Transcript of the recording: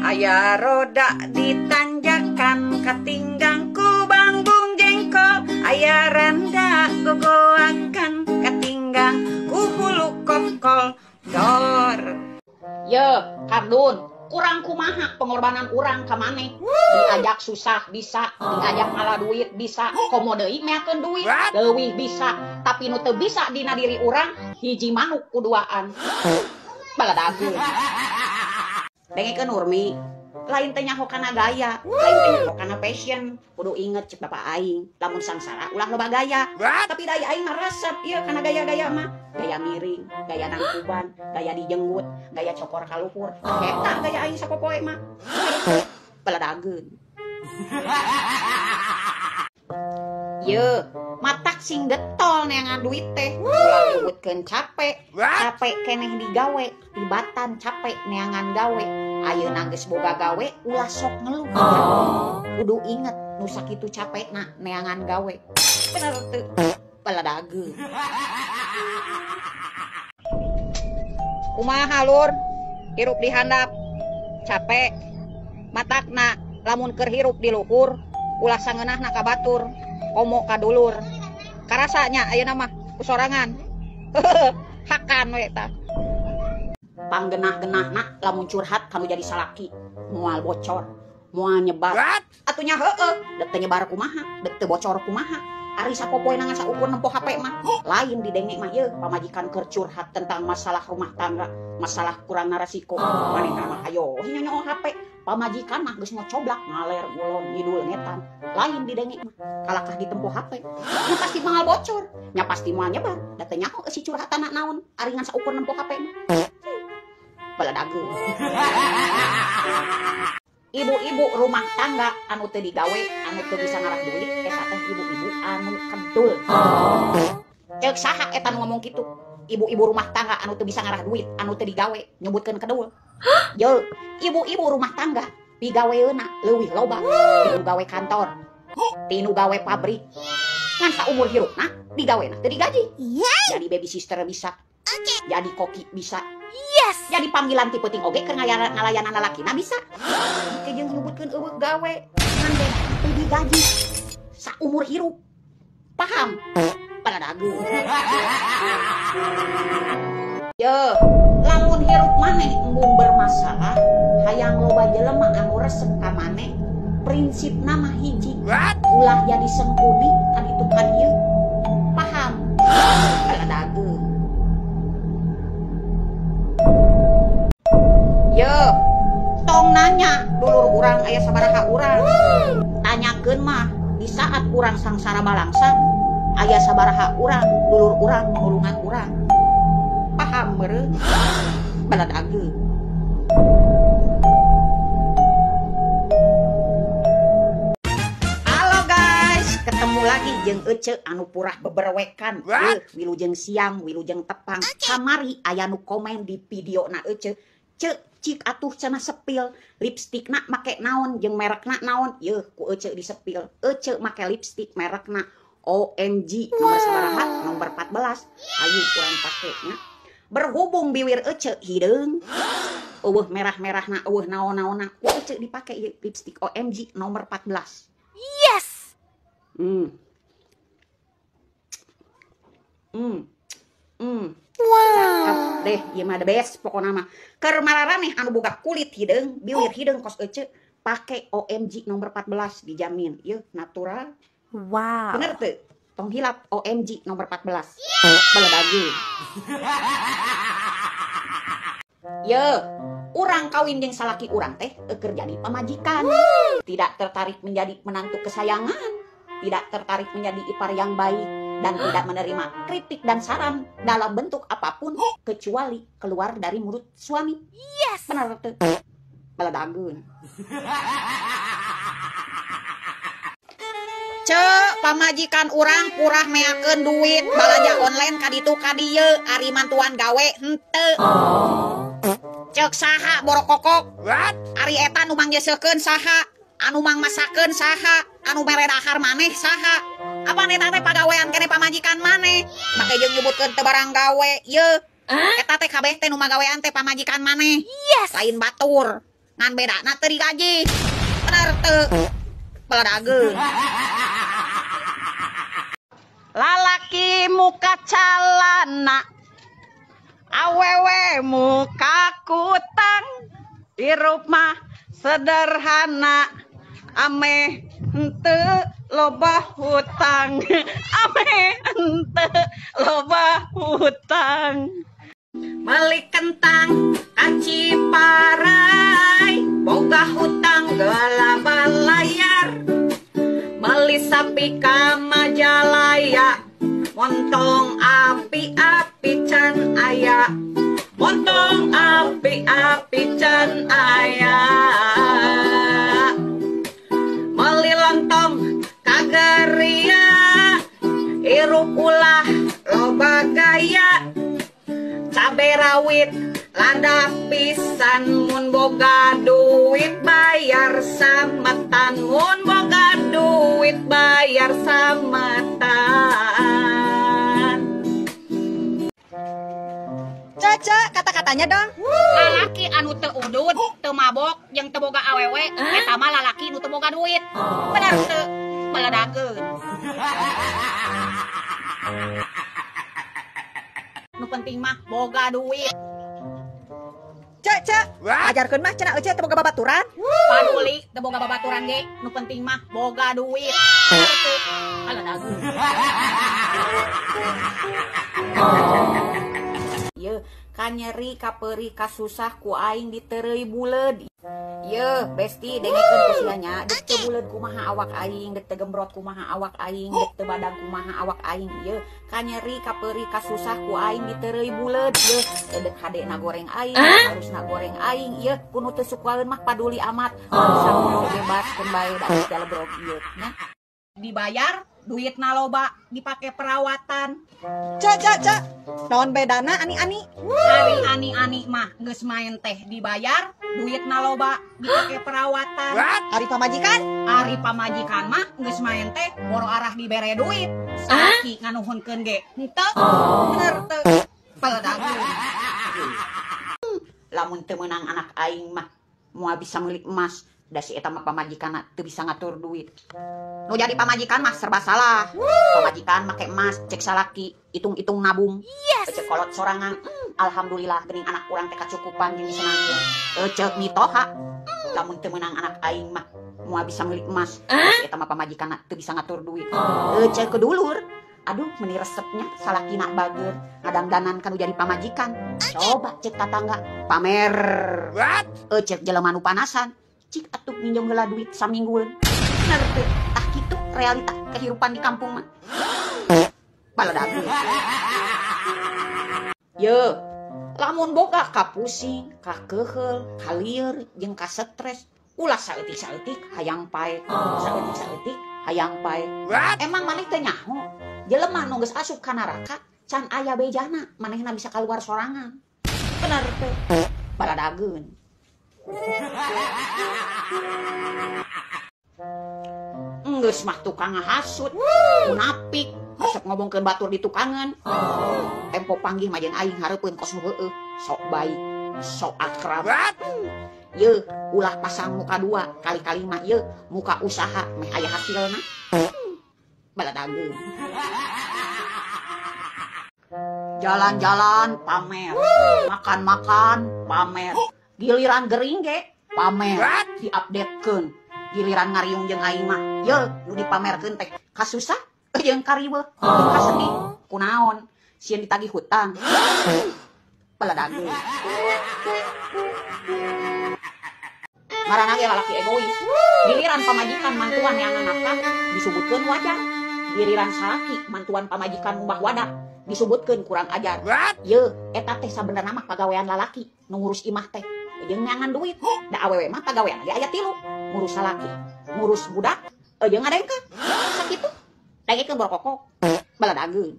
Aya roda ditanjakan katinggang ku bangbung jengkol. Aya randa gogoakan katinggang ku hulu kokol dor. Ye, kardun, kurang kumaha pengorbanan urang ka maneh. Diajak susah bisa, diajak malah duit bisa, komo deui meakeun duit leuwih bisa, tapi nu teu bisa dina diri urang hiji manuk kuduaan. Baladageun. Dengekeun Nurmi, lain teh nyaho kana gaya, lain teh nyaho kana fashion. Kudu inget cek bapak aing, lamun sangsara ulah loba gaya. Tapi daya aing mah resep ieu kana gaya-gaya mah. Gaya miring, gaya nangkuban, gaya dijenggut, gaya cokor kaluhur. Eta gaya aing sapopoe mah. Baladageun. Ye, matak sing getol neangan duit teh. Ulah nyebutkeun capek, capek keneh digawe, tibatan capek neangan gawe. Ayeuna geus boga gawe ulah sok ngeluh. Kudu inget nu sakitu capekna neangan gawe. Bener teu? Baladageun. Kumaha lur? Hirup di handap capek. Matakna lamun keur hirup di luhur ulah sangeunahna ka batur. Komo ka dulur. Karasanya ayeuna mah kusorangan. Hakan we tah. Panggenah-genahna lamun curhat kanu jadi salaki, moal bocor, moal nyebar. Atunya heueuh, dek teu nyebar kumaha, dek teu bocor kumaha. Ari sapopoe ngan saukur nempo HP mah. Lain didenge mah yeuh pamajikan keur curhat tentang masalah rumah tangga, masalah kurang resiko. Manehna mah ayo nyonyoo HP. Pamajikan mah geus ngocoblak ngaler ngulon ngidul ngetan. Lain didenge mah kalakah ditempo HP. Nya pasti moal bocor, nya pasti moal nyebar. Da teu nyaho eusi curhatanna naon, ari ngan saukur nempo HP mah. Baladageun. Ibu-ibu rumah tangga anu teu digawe, anu teu bisa ngarah duit, eta teh ibu-ibu anu kedul. Ceuk saha eta nu ngomong kitu? Ibu-ibu rumah tangga anu teu bisa ngarah duit, anu teu digawe, nyebutkeun kedul. Ye, ibu-ibu rumah tangga pigaweuna leuwih loba tinu gawe kantor, tinu gawe pabrik. Ngan saumur hirupna digawena teu digaji. Jadi baby sister bisa, jadi koki bisa. Yes. Jadi panggilan ti peuting oge keur ngalayanan lalakina bisa. Ke jeung nyebutkeun eueuh gawe ngan teu digaji saumur hirup. Paham? Baladageun. Ye, lamun hirup maneh embung bermasalah, hayang loba jelema anu resep ka maneh, prinsipna mah hiji. Ulah jadi sengkuni ka ditu ka dieu. Paham? Baladageun. Ye, tong nanya dulur urang aya sabaraha urang. Tanyakeun mah di saat urang sangsara balangsa, aya sabaraha urang dulur urang nulungan urang. Paham meureun? Baladageun. Halo guys, ketemu lagi jeung Ece anu purah beberwekan. Wilujeng siang, wilujeng tepang. Kamari aya nu komen di video na Ece. Cek cik atuh cenah sepil, lipstikna make naon jeung merekna naon? Yeuh ku Ece disepil. Ece make lipstik merekna OMG nomor sabaraha? Nomor 14. Ayo kurang pake nya. Berhubung biwir Ece hideung, eueuh merah-merahna, eueuh naon-naonna, ku Ece dipake ieu lipstik OMG nomor 14. Yes. Wow. Cakep deh, ieu mah the best pokona mah. Keur mararaneh anu boga kulit hideung, biwir hideung kos Ece, pake OMG nomor 14 dijamin. Ieu natural. Wow. Bener teu? Tong hilap OMG nomor 14. Baladageun. Ye, urang kawin jeung salaki urang teh keur jadi pamajikan. Tidak tertarik menjadi menantu kesayangan, tidak tertarik menjadi ipar yang baik, dan tidak menerima kritik dan saran dalam bentuk apapun kecuali keluar dari mulut suami. Yes. Benar teu? Baladageun. Cek pamajikan urang purah meakeun duit balanja online ka ditu ka dieu ari mantuan gawe henteu. Cek saha borokokok? Ari eta nu mangjeuseukeun saha? Anu mangmasakeun saha? Anu mere dahar maneh saha? Apa eta teh pagawean kene pamajikan maneh? Make jeung nyebutkeun teu barang gawe ye. Eta teh kabeh teh nu magawean teh pamajikan maneh. Yes. Lain batur. Ngan bedana teu digaji. Bener teu? Baladageun. Lalaki muka calana, awewe muka kutang, hirup mah sederhana, ameh henteu loba hutang, ameh henteu loba hutang. Meuli kentang ka Ciparai, boga hutang gelaba layar. Meuli sapi ka Majalaya, montong api-api can aya, montong api-api can aya. Meuli lontong ka Geria, hirup ulah loba gaya. Cabe rawit lada pisan, mun boga duit bayar sametan, mun boga duit bayar sametan. Caca, kata-katanya dong. Lalaki anu teu udud, teu mabok, jeung teu boga awewe, eta mah lalaki nu teu boga duit. Bener teu? Baladageun. Nu penting mah boga duit. Cek, cek. Ajarkeun mah cenah euceu teu boga babaturan. Paduli teu boga babaturan ge, nu penting mah boga duit. Baladageun. Ye, kanyeri kapeuri kasusah ku aing diteureuy buleud. Ye, besti dengekeun ku sia nya, deuk teu buleud kumaha awak aing, deuk teu gembrot kumaha awak aing, deuk teu badag kumaha awak aing. Ye, kanyeri kapeuri kasusah ku aing diteureuy buleud. Ye, deuk hadena goreng aing, harusna goreng aing. Ye, kuno teu sukaeun mah paduli amat. Bisa ngono bebaskeun bae da geus jalebrog ieu nya. Dibayar duitna loba dipake perawatan. Cek, cek, cek. Naon bedana ani-ani? Ari ani-ani mah geus main teh dibayar, duitna loba dipake perawatan. Ari pamajikan? Ari pamajikan mah geus main teh boro arah dibere duit. Salaki nganuhunkeun ge henteu. Bener teu? Baladageun. Lamun teu meunang anak aing mah moal bisa meuli emas. Da si eta mah pamajikanna teu bisa ngatur duit. Nu jadi pamajikan mah serba salah. Pamajikan make emas cek salaki, hitung-hitung nabung. Yes. Cek kolot sorangan. Alhamdulillah geuning anak urang teh kacukupan jeung bisa nangtung. Cek mitoha. Lamun teu meunang anak aing mah moal bisa meuli emas. Da si eta mah pamajikanna teu bisa ngatur duit. Cek kedulur. Aduh meni resepnya salakina bager ngadangdanan kanu jadi pamajikan. Coba cek tatangga pamer. Cek jelema nu panasan. Cik atuh minjem heula duit saminggueun. Bener teu? Tah kitu realita kehidupan di kampung mah. Baladageun. Ye, lamun boga kapusing, kakeheul, kalieur jeung kasetres, ulah saeutik-saeutik hayang pae, saeutik-saeutik hayang pae. Emang maneh teu nyaho? Jelema nu geus asup ka neraka can aya bejana, manehna bisa kaluar sorangan. Bener teu? Baladageun. Enggeus mah tukang ngahasut, munafik, resep ngomongkeun batur di tukangan. Tempo panggih mah jeung aing hareupeun kos nu heueuh, sok baik, sok akrab. Ye, ulah pasang muka dua, kali-kali mah ye muka usaha meh aya hasilna. Baladageun. Jalan-jalan pamer, makan-makan pamer. Giliran gering ge pamer, diupdatekeun. Giliran ngariung jeung aing mah, ye nu dipamerkeun teh kasusah jeung kariweuh, kasedih, kunaon, sieun ditagih hutang. Baladageun. Ngaranna ge lalaki egois. Giliran pamajikan mantuan yang nafkah disebutkeun wajar. Giliran salaki mantuan pamajikan ngumbah wadah disebutkeun kurang ajar. Ye, eta teh sabenerna mah pagawean lalaki nu ngurus imah teh jeung neangan duit. Da awewe mah pagawean ge aya tilu, ngurus salaki, ngurus budak, jeung ngadengkeun. Sakitu. Dagekeun borokoko. Baladageun.